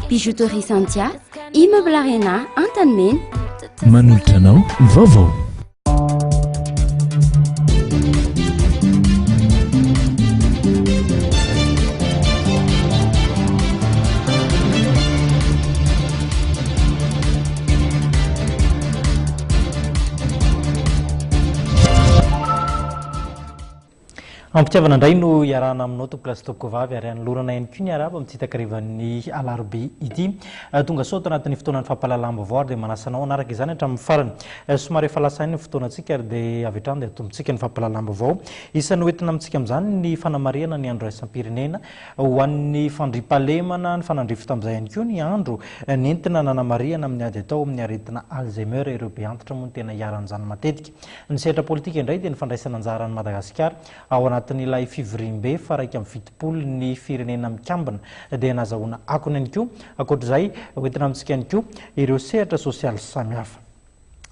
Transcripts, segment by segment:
Bijouterie Santia, Immeuble Arena, Antanimena. Manolotra anao ny vaovao. Am-pitiavana indray no iarahana aminao tompokolahy sy tompokovavy ary anolorana ihany koa ny arahaba amin'ity takarivan'ny alarobia ity. Tonga soa ato anatin'ny fotoanan'ny fampahalalam-baovao ary dia manasa anao hanaraka izany hatramin'ny farany. Somary efa lasa ihany ny fotoanantsika ary dia avy hatrany dia atombontsika ny fampahalalam-baovao. Isan'ny hoentina amintsika amin'izany ny fanamarihana ny andro iraisam-pirenena Ho an'ny fandriampahalemana, nifanandrify tamin'izay ihany koa ny andro nentina nanamarihana amin'ny ady atao amin'ny aretina Alzheimer. Ireo be antitra moa no tena iharan'izany matetika. Ny sehatra politika indray dia ny fandraisana anjara an'i Madagasikara ao anatin'ilay fivoriambe faha-71 ny Firenena Mikambina dia nazahoana akony ihany koa. Ankoatra izay, hoentina amintsika ihany koa ireo sehatra sosialy samihafa.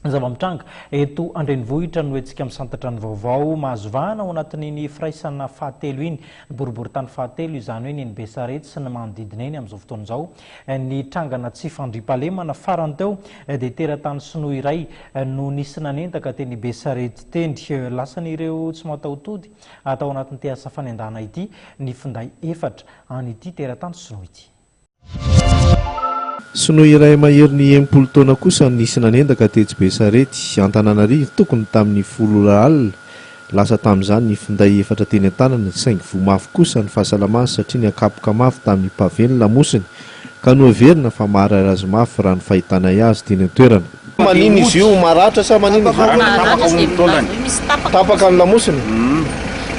Ny zava-mitranga eto an-drenivohitra no hetsika misantatra ny vaovao mahazo vahana ao anatin'iny firaisana fahatelo iny, ny boriborintany fahatelo, izany hoe ny eny Besarety sy ny manodidina eny amin'izao fotoana izao. Ny trangana tsy fandriampahalemana farany teo dia teratany sinoa iray no nisy nanendaka teny Besarety teny. Lasan'ireo tsy mataho-tody tao anatin'ity asa fanendahana ity ny finday efatra an'ity teratany sinoa ity. Sinoa iray maherin'ny 60 taona kosa nisy nanendaka tetsy Besarety, Antananarivo, tokony tamin'ny folo ora alina. Lasa tamin'izany ny finday efatra teny an-tanany, saingy voa mafy kosa ny fahasalamany satria niakapoka mafy tamin'ny pavé ny lamosiny, ka noheverina fa maharary azy mafy raha ny fahitanay azy teny an-toerana. Manina izy io? Maratra sa manina izy io? Maratra sy dia milaza hoe misy tapaka. Tapaka ny lamosiny?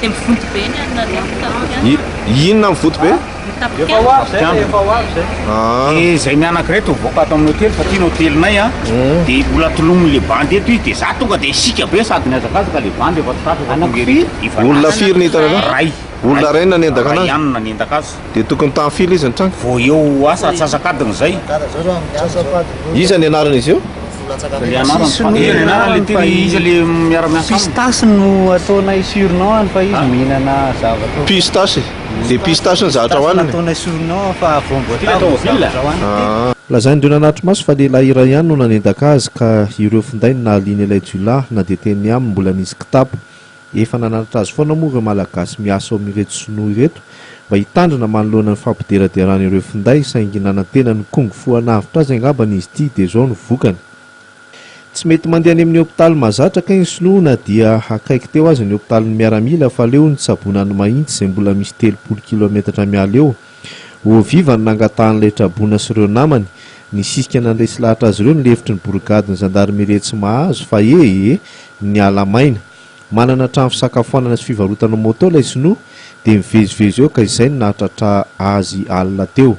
Dia mivonto be ny anona reto. Inona mivonto be? Efa ho avy zay, efa ho avy zay. Dia zay mianaka ireto mivoaka ato amin'ny hotely fa ty ny hotelinay an, dia mbola tolomin'le bandy eto izy dia za tonga dia isika be sady nihazakazaka le bandy efa tsy tratra efa tonga ery. Efa Olona lasa. firy no hitanareo? Ray. Olona ray no nanendaka Ray anazy? ihany no nanendaka azy. Dia tokony tamin'ny firy izy nitranga? Vao eo asa antsasak'adiny zay. Iza ny anaran'izy io? Le anarany fa iza ny anarany le ty ry iza le miara-miasa aminy? Pistache no ataonay surnom fa izy mihinana zavatra. Pistache? Dia pistache ny zavatra hohaniny? Nataonay surnom fa voam-boatavo ny zavatra hohaniny. Lazain'ireo nanatri-maso fa lehilahy iray ihany no nanendaka azy ka ireo finday no nahaliana ilay jiolahy na dia teny aminy mbola nisy kitapo. Efa nananatra azy foana moa ireo Malagasy miasa ao amin'ireto sinoa ireto mba hitandrina manoloana ny fampideraderana ireo finday saingy nanantena ny kung fu hanavotra azy angambany izy ity dia izao no vokany. Tsy mety mandeha any amin'ny hopitaly mahazatra kay ny sinoa na dia akaiky teo aza ny hopitalin'ny miaramila fa aleo ny tsaboina any Mahitsy izay mbola misy 30 kilometatra miala eo. Eau vive no nangatahan'ilay traboina sy ireo namany. Nisisika nandresy lahatra azy ireo ny lefitry ny borigadin'ny zandarimeria Tsimahazo fa e e niala maina. Manana trano fisakafoanana sy fivarotana moto ilay sinoa dia mivezivezy eo ka izay no nahatratra azy alina teo.